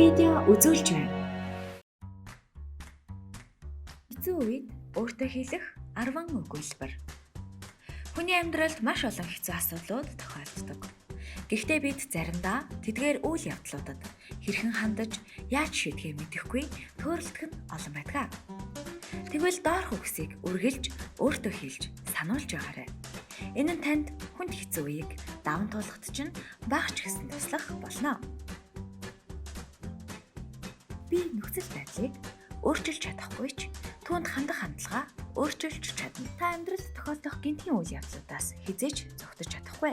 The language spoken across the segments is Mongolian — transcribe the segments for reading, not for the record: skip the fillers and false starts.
видео үзүүлж байна. Хэцүү үед өөртөө хэлэх 10 өгүүлбэр. Хүний амьдралд маш олон хэцүү асуудлууд тохиолддог. Гэхдээ бид заримдаа тэдгээр үйл явдлуудад хэрхэн хандаж, яаж шийдэхээ мэдэхгүй төөрөлдөх нь олон байдаг. Тэгвэл доорх үгсийг үргэлж өөртөө хэлж сануулж байгаарай. Энэ нь танд хүнд хэцүү үеийг даван туулахад чинь бага ч гэсэн туслах болно. Би нөхцөл байдлыг өөрчилж чадахгүй ч түүнд хандах хандлага өөрчилж чадна. Та амьдралд тохиолдох гэнэтийн үйл явдлуудаас хэзээ ч зугтаж чадахгүй.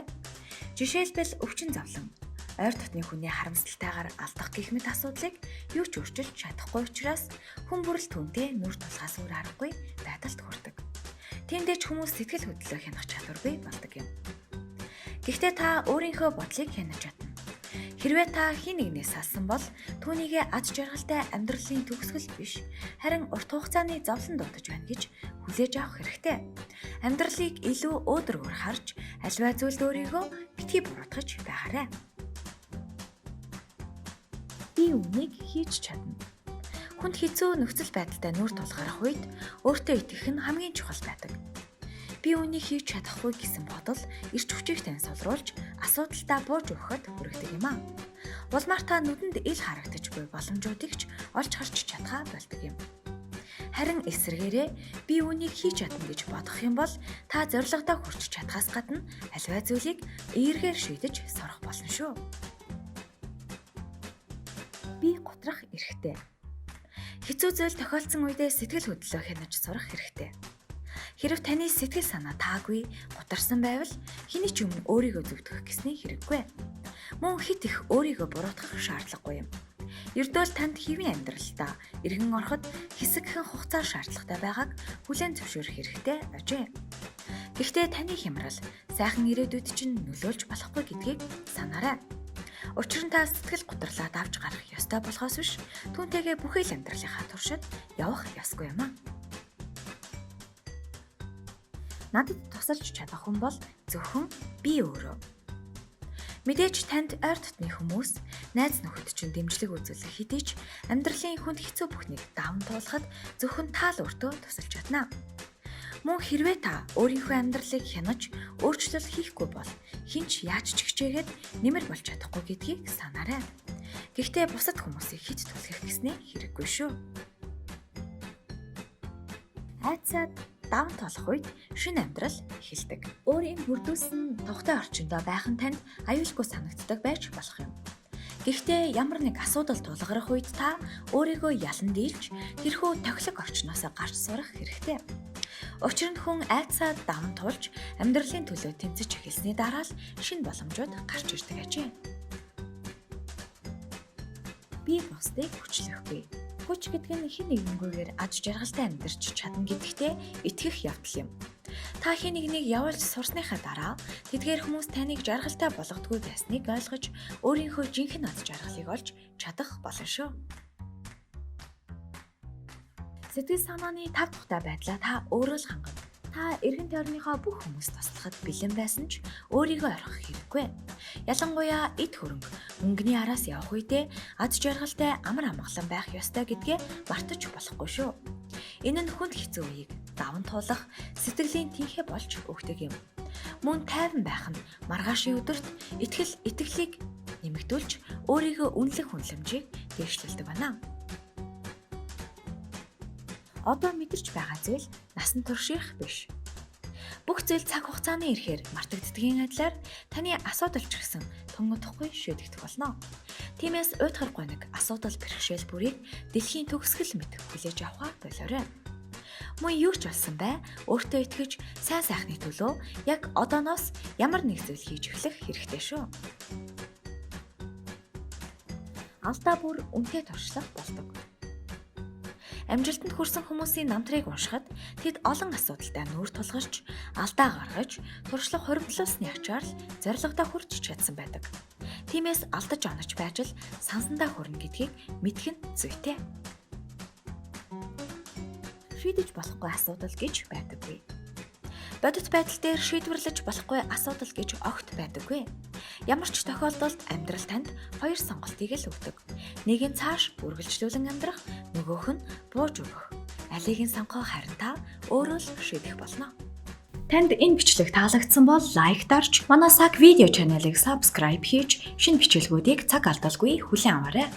Жишээлбэл, өвчин зовлон, ойр дотны хүний харамсалтайгаар алдах гэх мэт асуудлыг юу ч өөрчилж чадахгүй учраас хүн бүр л түүнтэй нүр тулахаас өөр аргагүй байдалд хүрдэг. Тиймдээ ч хүмүүс сэтгэл хөдлөлөө хянах чадваргүй болдог юм. Гэхдээ та өөрийнхөө бодлыг хянаж чадна. Хэрвээ та хэн нэгнээс салсан бол түүнийгээ аз жаргалтай амьдралын төгсгөл биш, харин урт хугацааны зовлон дуудаж байна гэж хүлээж авах хэрэгтэй. Амьдралыг илүү өөдрөгөөр харж, аливаа зүйлд өөрийгөө битгий буруутгаж байгаарай. Би үүнийг хийж чадна. Хүнд хэцүү нөхцөл байдалтай нүүр тулгарх үед өөртөө итгэх нь хамгийн чухал байдаг. Би үүнийг хийж чадахгүй гэсэн бодол эрч хүчийг тань сулруулж асуудалдаа бууж өгөхөд хүргэдэг юм аа. Улмаар та нүдэнд ил харагдаж буй боломжуудыг ч олж харж чадхаа болдог юм. Харин эсрэгээрээ би үүнийг хийж чадна гэж бодох юм бол та зорилгодоо хүрч чадхаас гадна аливаа зүйлийг эергээр шийдэж сурах болно шүү. Би гутрах эрхтэй. Хэцүү зүйл тохиолдсон үедээ сэтгэл хөдлөлөө хянаж сурах хэрэгтэй. Хэрв таны сэтгэл санаа таагүй, гутарсан байвал хэний ч өмнө өөрийгөө зөвтгөх гэсний хэрэггүй. Мөн хэт их өөрийгөө буруутгах шаардлагагүй юм. Ердөө л танд хэвийн амьдралдаа эргэн ороход хэсэгхэн хугацаа шаардлагатай байгааг хүлээн зөвшөөрөх хэрэгтэй ажээ. Гэхдээ таны хямрал сайхан ирээдүйд чинь нөлөөлж болохгүй гэдгийг санаарай. Учир нь та сэтгэл гутралаа давж гарах ёстой болохоос биш, түүнтэйгээ бүхий л амьдралынхаа туршид явах ёсгүй юм аа. Надад тусалж чадах хүн бол зөвхөн би өөрөө. Мэдээж танд ойр дотны хүмүүс, найз нөхөд чинь дэмжлэг үзүүлэх хэдий ч амьдралын хүнд хэцүү бүхнийг даван туулахад зөвхөн та л өөртөө тусалж чадна. Мөн хэрвээ та өөрийнхөө амьдралыг хянаж өөрчлөлт хийхгүй бол хэн ч яаж ч хичээгээд нэмэр болж чадахгүй гэдгийг санаарай. Гэхдээ бусад хүмүүсийг хэт түлхэх гэсний хэрэггүй шүү. Айдсаа даван туулах үед шинэ амьдрал эхэлдэг. Өөрийн бүрдүүлсэн тухтай орчиндөө байх нь танд аюулгүй санагддаг байж болох юм. Гэхдээ ямар нэг асуудал тулгарах үед та өөрийгөө ялан дийлж тэрхүү тохилог орчноосоо гарч сурах хэрэгтэй. Учир нь хүн айдсаа даван туулж амьдралын төлөө тэмцэж эхэлсний дараа л шинэ боломжууд гарч ирдэг ажээ. Би бусдыг хүчлэхгүй. Хүч гэдэг нь хэн нэгэнгүйгээр аз жаргалтай амьдарч чадна гэдэгтээ итгэх явдал юм. Та хэн нэгнийг явуулж сурсныхаа дараа тэдгээр хүмүүс таныг жаргалтай болгодгүй байсныг ойлгож өөрийнхөө жинхэнэ аз жаргалыг олж чадах болно шүү. Сэтгэл санааны тав тухтай байдлаа та өөрөө л хангана. Та эргэн тойрныхоо бүх хүмүүст туслахад бэлэн байсан ч өөрийгөө орхих хэрэггүй. Ялангуяа эд хөрөнгө, мөнгөний араас явах үедээ аз жаргалтай амар амгалан байх ёстой гэдгээ мартаж болохгүй шүү. Энэ нь хүнд хэцүү үеийг даван туулах сэтгэлийн тэнхээ болж өгдөг юм. Мөн тайван байх нь маргаашийн өдөрт итгэл итгэлийг нэмэгдүүлж өөрийгөө үнэлэх үнэлэмжийг дэвшлүүлдэг байна. Одоо мэдэрч байгаа зүйл насан турших биш. Бүх зүйл цаг хугацааны ирэхээр мартагддгийн адилаар таны асуудал ч гэсэн тун удахгүй шийдэгдэх болно. Тиймээс уйтгар гоног асуудал бэрхшээл бүрийг дэлхийн төгсгөл мэт хүлээж авахаа болоорой. Мөн юу ч болсон бай, өөртөө итгэж сайн сайхны төлөө яг одооноос ямар нэг зүйл хийж эхлэх хэрэгтэй шүү. Алдаа бүр үнэтэй туршлага болдог. Амжилтанд хүрсэн хүмүүсийн намтрыг уншихад тэд олон асуудалтай нүүр тулгарч, алдаа гаргаж, туршлага хуримтлуулсны ачаар л зорилгодоо хүрч чадсан байдаг. Тиймээс алдаж онож байж л сансандаа хүрнэ гэдгийг мэдэх нь зүйтэй. Шийдэж болохгүй асуудал гэж байдаггүй. Бодит байдал дээр шийдвэрлэж болохгүй асуудал гэж огт байдаггүй. Ямар ч тохиолдолд амьдрал танд хоёр сонголтыг л өгдөг. Нэг нь цааш үргэлжлүүлэн амьдрах, нөгөөх нь бууж өгөх. Алийг нь сонгох харин та өөрөө л шийдэх болно. Танд энэ бичлэг таалагдсан бол лайк дарж, манай Сак видео channel-ыг subscribe хийж, шинэ бичлэгүүдийг цаг алдалгүй хүлээн аваарай.